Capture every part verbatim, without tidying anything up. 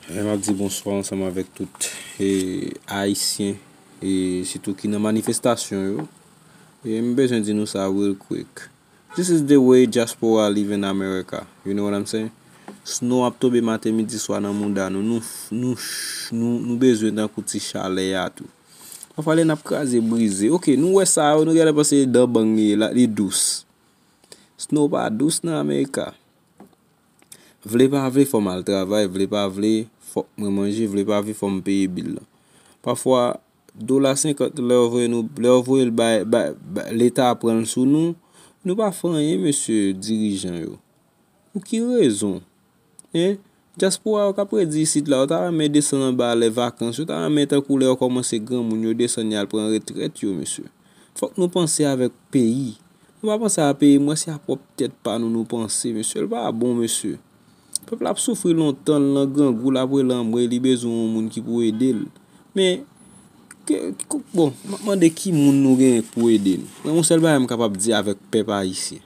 E m ap di bonswa ansanm avèk tout e, Ayisyen, e sitou ki nan manifestasyon yo. E m bezwen di nou sa real quick. This is the way diaspora live in America. You know what I'm saying? Snow ap tonbe maten, midi, swa nan mouda nou. Nou, nou, nou, nou bezwen tankou ti chalè a tou. Pafwa lè n ap kraze, brize. Ok, nou wè sa yo, nou genlè panse dan bang li ye la, li dous. Snow pa dous nan America. Vle pa vle, fò m al travay. Vle pa vle, fòk mwen manje. Vle pa vle, fò m peye bil lan. Pafwa, dola senkant, lè yo voye nou, lè yo voye l bay, bay, bay, Leta pran l sou nou, nou pa fè anyen, mesye dirijan yo. Pou ki rezon? Hein? Dyaspora yo k ap redi isit la, yo ta renmen desann anba lè vakans, yo ta renmen tankou lè yo kòmanse granmoun, yo desann y al pran retrèt yo, mesye. Fòk nou panse avèk peyi. Nou pa panse a peyi, m wè se a pwòp tèt pa nou nou panse, mesye. L pa bon, mesye. Pèp la ap soufri lontan, l nan grangou, l ap rele anmwe, li bezwen yon moun ki pou ede l. Men, ke, ke, bon, m ap mande ki moun nou genyen k pou ede n. Mwen, yon sèl bagay m kapab di avèk pèp ayisyen.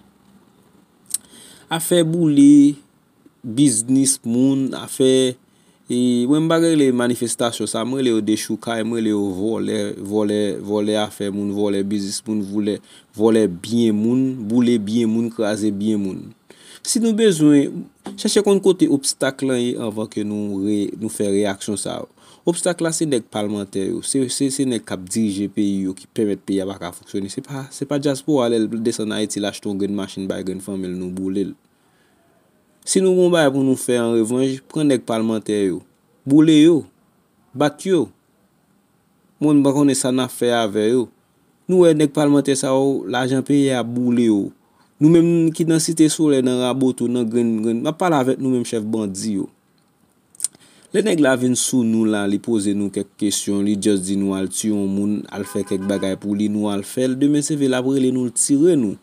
Afè boule, biznis moun, afè, e, mwen m pa rele manifestasyon sa, m rele yo dechoukay, m rele yo vòlè, vòlè, vòlè afè moun, vòlè biznis moun, vòlè, vòlè byen moun, boule byen moun, kraze byen moun. Si nou bezwen, chèche konn kote obstak lan ye anvan ke nou re, nou fè reyaksyon sa yo. Obstak la se nèg palmantè yo, se, se, se nèg k ap dirije peyi yo ki pèmèt peyi a pa ka fonksyone. Se pa, se pa dyaspora lè l desann Ayiti, l achte yon grenn machin bay grenn fanmi l, nou boule l. Si nou gen yon bagay pou nou fè an revanj, pran nèg palmantè yo, boule yo, bat yo. Moun pa konnen sa n ap fè avè yo. Nou wè nèg palmantè sa yo, lajan peyi a ap boule yo. Nou menm ki nan Site Solèy, nan Raboto, nan grenn, grenn, m ap pale avèk nou menm chèf bandi yo. Lè nèg la vin sou nou la, li poze nou kèk kesyon, li just di nou al tiye yon moun, al fè kèk bagay pou li, nou al fè l, demen se vre l ap rele nou, l tire nou.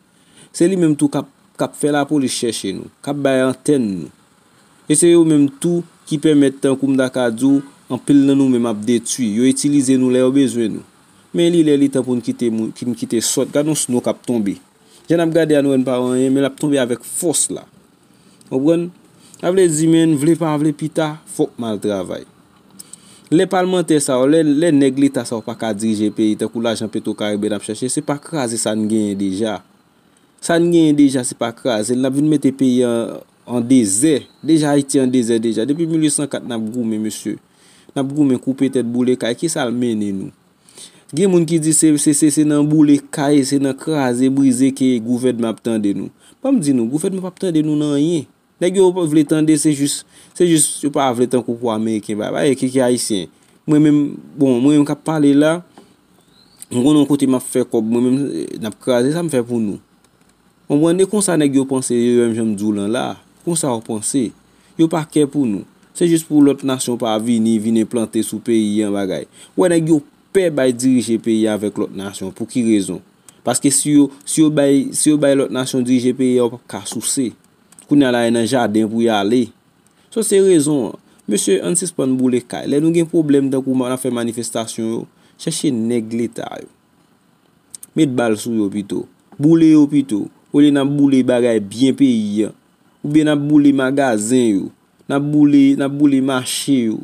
Se li menm tou k ap, k ap fè lapolis chèche nou, k ap bay antèn nou. E se yo menm tou ki pèmèt, tankou m ta ka di w, anpil nan nou menm ap detwi. Yo itilize nou lè yo bezwen nou. Men li lè li tan pou n kite moun, ki n kite sòt. Gad yon snow k ap tonbe. Jan n ap gade a, nou wè n pa wè anyen, men l ap tonbe avèk fòs la. Konprann? Sa vle di, men, vle pa vle, pita, fòk m al travay. Lè palmantè sa yo, lè, lè nèg Leta sa yo pa ka dirije peyi, tankou lajan Petro Caribe n ap chèche, se pa kraze sa n genyen deja. Sa n genyen deja, se pa kraze l. N ap vin mete peyi an, an dezè. Deja Ayiti an dezè deja. Depi mil uit san kat, n ap goumen, mesye. N ap goumen, koupe tèt, boule kay. Kisa l mennen nou? Gen moun ki di se, se, se, se nan boule kay, se nan kraze, brize ke gouvènman ap tande nou. Ban m di nou, gouvènman p ap tande nou nan anyen. Nèg yo pa vle tande, se jis, se jis yo pa vle tankou pou Ameriken bay. Bay ki, ki Ayisyen. Mwen menm, bon, mwen menm k ap pale la, m konnen yon kote m ap fè kòb, mwen menm, eh, n ap kraze, sa m fè pou nou. Konprann? E konsa nèg yo panse, yo menm jan m di w lan la. Konsa yo panse. Yo pa kè pou nou. Se jis pou lòt nasyon pa vini, vin enplante sou peyi an bagay. Ou wè nèg yo pè bay dirije peyi a avèk lòt nasyon. Pou ki rezon? Paske si yo, si yo bay, si yo bay lòt nasyon dirije peyi a, yo p ap ka souse. Kounye a la, e nan jaden pou y ale. So, se rezon an. Mesye, ann sispann boule kay. Lè nou gen pwoblèm tankou n ap fè manifestasyon yo, chèche nèg Leta yo. Met bal sou yo pito. Boule yo pito. Olye n ap boule bagay byen peyi an. Oubyen n ap boule magazen yo. N ap boule, n ap boule mache yo.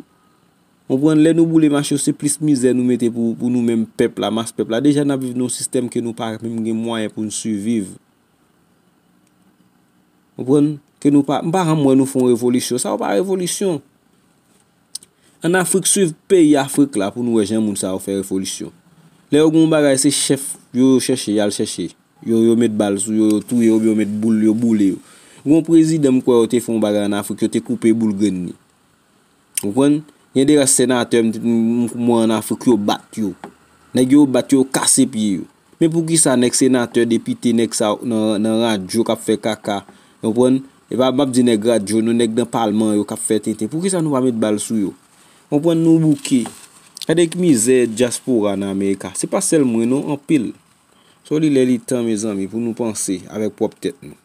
Konprann? Lè nou boule mache yo, se plis mizè nou mete pou, pou nou menm pèp la, mas pèp la. Deja n ap viv nan yon sistèm ke nou pa menm gen mwayen pou n siviv. Konprann? Ke nou pa, m pa janm wè nou fè yon revolisyon. Sa yo pa revolisyon. Ann Afrik, swiv peyi Afrik la pou nou wè jan moun sa yo fè revolisyon. Lè yo gen yon bagay, se chèf yo, yo chèche, y al chèche. Yo, yo met bal sou yo, yo touye, oubyen yo met boul, yo boule yo. Gen yon prezidan, m kwè yo te fè yon bagay ann Afrik, yo te koupe boul grenn li. Konprann? Gen de rès senatè m, m, m wè ann Afrik, yo bat yo. Nèg yo bat yo, yo kase pye yo. Men poukisa nèg senatè, depite, nèg sa yo nan, nan radyo k ap fè kaka, konprann? E pa, m ap di nèg radyo, non, nèg nan palman yo k ap fè tenten. Poukisa nou pa met bal sou yo? Konprann, nou bouke. Gade ki mizè dyaspora nan Amerika. Se pa sèl mwen, non, anpil. So, li lè, li tan, mezanmi, pou nou panse avèk pwòp tèt nou.